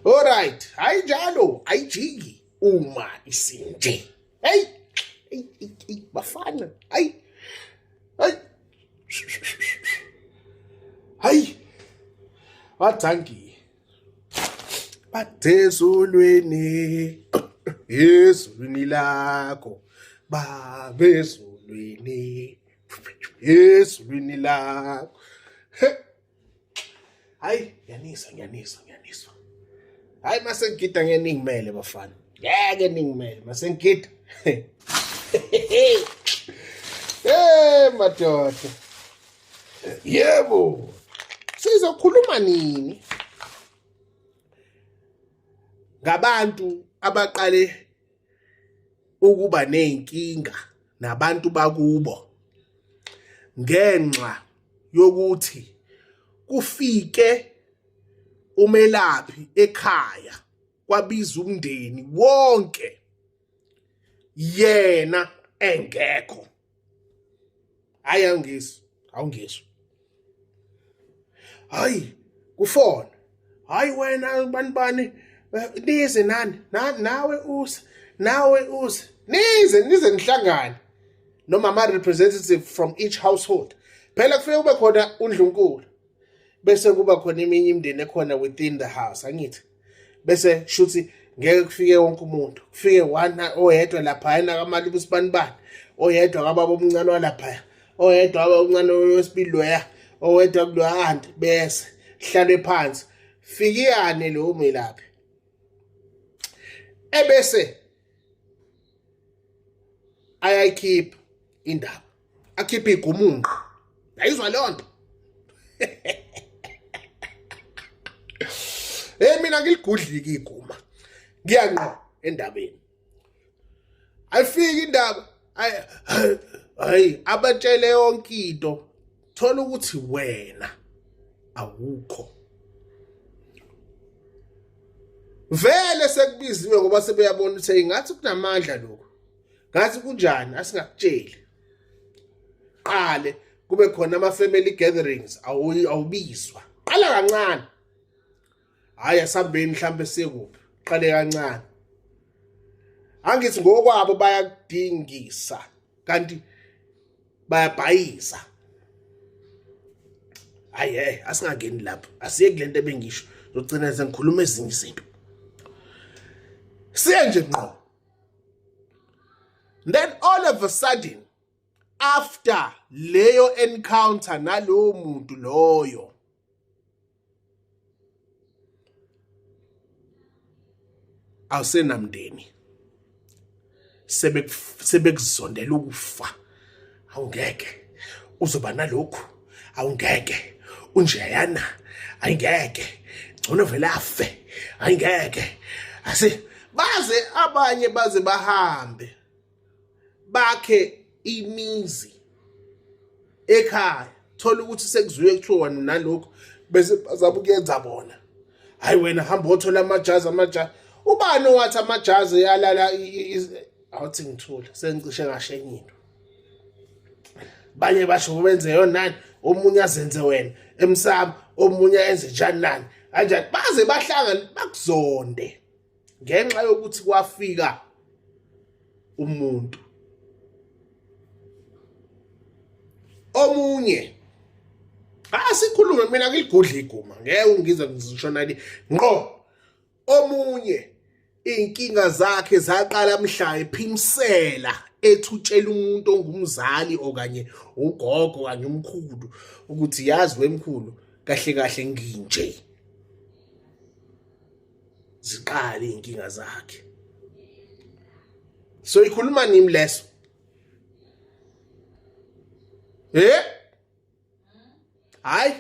Alright, hayi njalo ayijiki uma isinje. Hey, hey, bafana, hayi. Hayi. Hayi. Bathangi. Bathezulwini. Ezulwini lakho. Babezulwini. Ezulwini lakho. Hayi, ngiyaniswa, ngiyaniswa, ngiyaniswa. Hayi mase ngigida ngeke ningimele bafana. Ngeke ningimele mase ngigida. Eh madoda. Yebo. Sizokhuluma nini? Ngabantu abaqale ukuba nezinkinga nabantu bakubo ngenxa yokuthi kufike umelaphi ekhaya kwabiza umndeni wonke yena engekho. Hayi awungizwa, awungizwa. Hayi kufona. Hayi wena bani bani nize nani nawe use nawe use nize nize nihlangane noma ama representative from each household. Phela kufike kube khona undlunkulu bese kuba khona eminye imindeni ekhona within the house angithi bese shuthi ngeke kufike wonke umuntu kufike one oyedwa laphayana kamalume usibanibani oyedwa kababa omncane walaphaya oyedwa kababa omncane wesibili loya owedwa kuloya anti bese hlalwe phansi fikiyane lo melaphi ebese ayayikhipha indaba akhiphe igumunqa yayizwa leyo nto. Hey mina ngiligudliki iguma ngiyanqo endabeni ayifiki indaba hayi abatshele yonke into thola ukuthi wena awukho vele sekubiziwe ngoba sebeyabona ukuthi ngathi kunamandla lokhu ngathi kunjani asingakutsheli qale kube khona ama family gatherings awubizwa qala kancane hayi asambeni mhlambe sekuphi qale kancane angithi ngokwabo bayakudingisa kanti bayabhayiza hayi hey asingangeni lapho asiye kulento ebengisho zogcina sengikhuluma ezinye izinto siye nje ngqo. Then all of a sudden after leyo encounter nalowo muntu loyo awusenamndeni sebekuzondela ukufa awungeke uzoba nalokhu awungeke unjeyana ayingeke ngcono vele afe ayingeke asi baze abanye baze bahambe bakhe imizi ekhaya thola ukuthi sekuzuye kuthiwa nalokhu bese bazama ukuyenza bona hayi wena hamba othola amajazi amajazi ubani owathi amajazi yalala awuthi ngithule sengicishe ngasho enye into banye basho benze yonani omunye azenze wena emsamo omunye enze njani nani kanjani baze bahlangane bakuzonde ngenxa yokuthi kwafika umuntu omunye asikhulume mina ngiligudla iguma ngeke ungizwe ngishona li ngqo omunye inkinga zakhe zaqala mhla ephimsela ethi utshela umuntu ongumzali okanye ugogo okanye umkhulu ukuthi yazi wemkhulu kahle kahle nginje ziqale inkinga zakhe so ikhuluma nimi leso eh hayi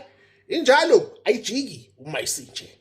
injalo ayijiki uma isinje.